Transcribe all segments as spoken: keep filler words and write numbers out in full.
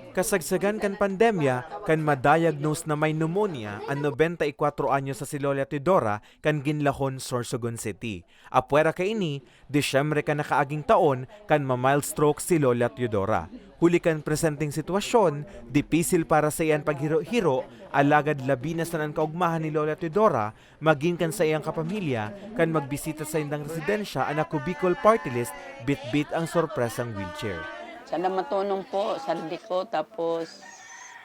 Kasagsagan kan pandemya, kan ma-diagnose na may pneumonia an nobenta y kwatro anyos na si Lola Teodora kan ginlahon Sorsogon City. Apwera kaini, Disyembre kan nakaaging taon kan ma-mild stroke si Lola Teodora. Huli kan presenteng sitwasyon, dipisil para saiya an paghiro-hiro, alagad labi na sana an kaogmahan ni Lola Teodora magin kan saiyang kapamilya kan magbisita sa indang residensya an Ako Bicol Party List bitbit ang sorpresang wheelchair. Sana matunong po, sardi ko, tapos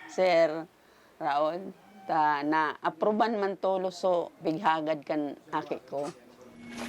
Sir Raul, ta na-aproban man tolo so pighagad kan aki ko.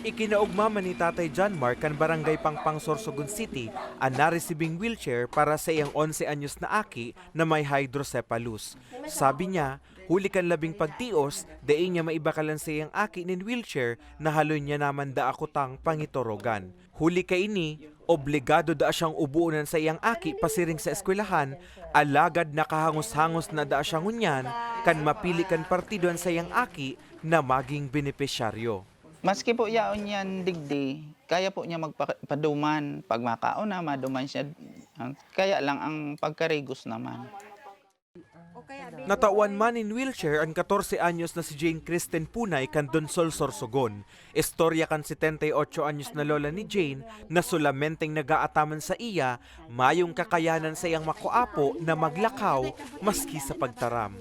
Ikinaogma man ni Tatay John Mark kan Barangay Pangpang, Sorsogon City, an naresibing wheelchair para sa iyang onse anyos na aki na may hydrocephalus. Sabi niya, huli kan labing pagtios, dai niya maibakal an saiyang aki nin wheelchair na haloy niya naman daa kutang pangitorogan. Huli kaini, obligado daa siyang uboon an saiyang aki pasiring sa eskwelahan, alagad nakahangos-hangos na daa siya ngunyan kan mapili kan partido an saiyang aki na maging benepisyaryo. Maski po yaon yan digdi, kaya po niya magpaduman. Pag makaon na, maduman siya. Kaya lang ang pagkarigos naman. Natawan man nin wheelchair an katorse anyos na si Jane Kristen Punay kan Donsol, Sorsogon. Istorya kan setenta y ocho anyos na lola ni Jane na solamenteng nag-aataman sa iya, mayong kakayanan sa iyang makoapo na maglakaw maski sa pagtaram.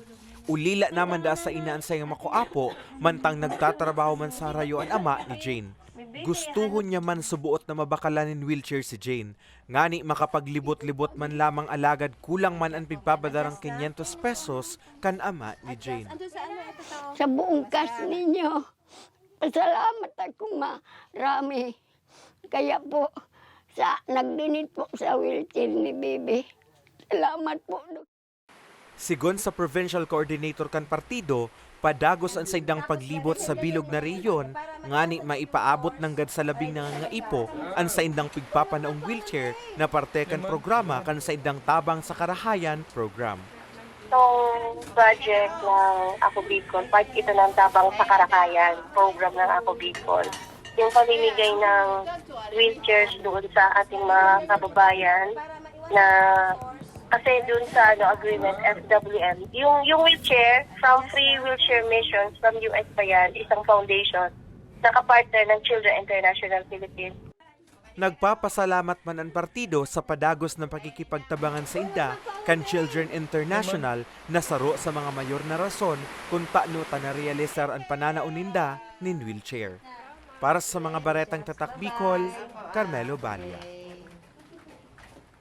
Ulila naman daa sa ina an saiyang makoapo, mantang nagtatrabaho man sa harayo an ama ni Jane. Gustohon niya man suboot na mabakalan nin wheelchair si Jane, ngani makapaglibot-libot man lamang alagad kulang man an pigpapadarang kinyentos pesos kan ama ni Jane. Sa buong cast ninyo, pasalamat ako marami. Kaya po, sa nagdinit po sa wheelchair ni Bibi. Salamat po, Dok. Sigon sa provincial coordinator kan partido, padagos an saindang paglibot sa bilog na rehiyon ngani maipaabot nanggad sa labing nangangaipo an saindang pigpapanaong wheelchair na parte kan programa kan saindang Tabang sa Karahayan program. Itong project ng Ako Bicol, part ito ng Tabang sa Karahayan program ng Ako Bicol. Yung pamimigay ng wheelchairs doon sa ating mga kababayan na kasi doon sa ano agreement, F W M, yung, yung wheelchair, from free wheelchair missions from U S pa yan, isang foundation, nakapartner ng Children International Philippines. Nagpapasalamat man an partido sa padagos na pakikipagtabangan sainda kan Children International na saro sa mga mayor na rason kun tano ta narealisar an pananao ninda nin wheelchair. Para sa mga baretang Tatak Bicol, Carmelo Balia.